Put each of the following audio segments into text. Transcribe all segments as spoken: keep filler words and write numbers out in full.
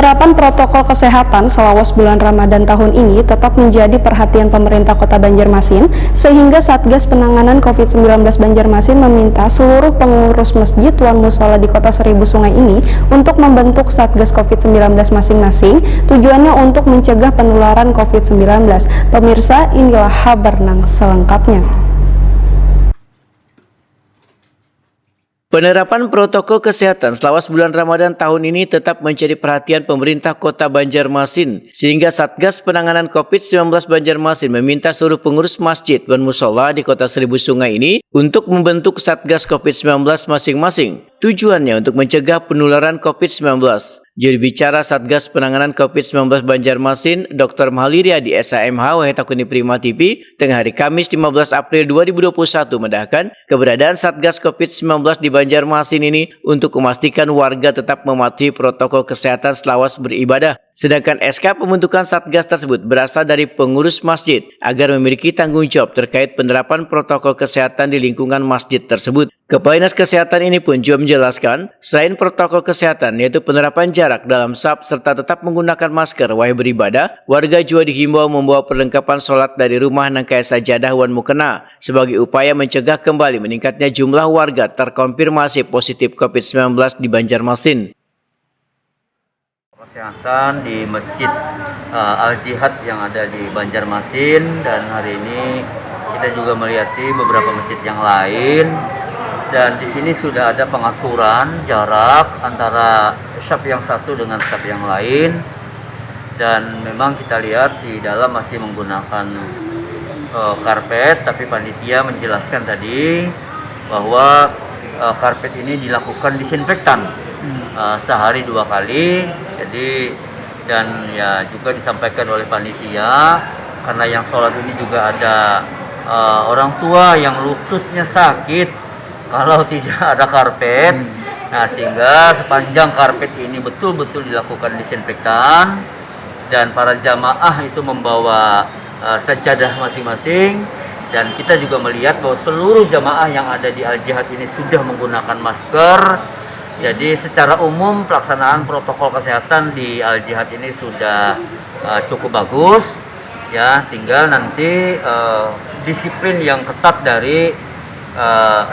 Penerapan protokol kesehatan selawas bulan Ramadan tahun ini tetap menjadi perhatian pemerintah Kota Banjarmasin, sehingga Satgas Penanganan covid sembilan belas Banjarmasin meminta seluruh pengurus masjid wan musola di Kota Seribu Sungai ini untuk membentuk Satgas covid sembilan belas masing-masing, tujuannya untuk mencegah penularan covid sembilan belas. Pemirsa, inilah habar nang selengkapnya. Penerapan protokol kesehatan selawas bulan Ramadan tahun ini tetap menjadi perhatian pemerintah Kota Banjarmasin, sehingga Satgas Penanganan covid sembilan belas Banjarmasin meminta seluruh pengurus masjid wan musola di Kota Seribu Sungai ini untuk membentuk Satgas covid sembilan belas masing-masing. Tujuannya untuk mencegah penularan covid sembilan belas. Juru bicara Satgas Penanganan covid sembilan belas Banjarmasin, Doktor Mahli Riyadi, S H M H, wahai takuni Prima T V, tengah hari Kamis lima belas April dua ribu dua puluh satu madahkan, keberadaan Satgas covid sembilan belas di Banjarmasin ini untuk memastikan warga tetap mematuhi protokol kesehatan selawas beribadah. Sedangkan S K pembentukan Satgas tersebut berasal dari pengurus masjid agar memiliki tanggung jawab terkait penerapan protokol kesehatan di lingkungan masjid tersebut. Kepala Dinas Kesehatan ini pun juga menjelaskan, selain protokol kesehatan yaitu penerapan jarak dalam saf serta tetap menggunakan masker wahai beribadah, warga juga dihimbau membawa perlengkapan sholat dari rumah nang kaya sajadah wan mukena sebagai upaya mencegah kembali meningkatnya jumlah warga terkonfirmasi positif covid sembilan belas di Banjarmasin. Kesehatan di Masjid uh, Al Jihad yang ada di Banjarmasin, dan hari ini kita juga melihati beberapa masjid yang lain, dan di sini sudah ada pengaturan jarak antara saf yang satu dengan saf yang lain, dan memang kita lihat di dalam masih menggunakan uh, karpet, tapi panitia menjelaskan tadi bahwa uh, karpet ini dilakukan disinfektan uh, sehari dua kali. Jadi, dan ya juga disampaikan oleh panitia, karena yang sholat ini juga ada uh, orang tua yang lututnya sakit, kalau tidak ada karpet. Nah, sehingga sepanjang karpet ini betul-betul dilakukan disinfektan dan para jamaah itu membawa uh, sajadah masing-masing, dan kita juga melihat bahwa seluruh jamaah yang ada di Al Jihad ini sudah menggunakan masker. Jadi, secara umum pelaksanaan protokol kesehatan di Al Jihad ini sudah uh, cukup bagus. Ya, tinggal nanti uh, disiplin yang ketat dari uh,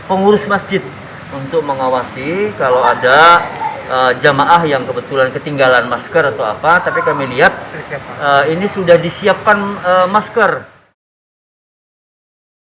pengurus masjid untuk mengawasi kalau ada uh, jamaah yang kebetulan ketinggalan masker atau apa, tapi kami lihat uh, ini sudah disiapkan uh, masker.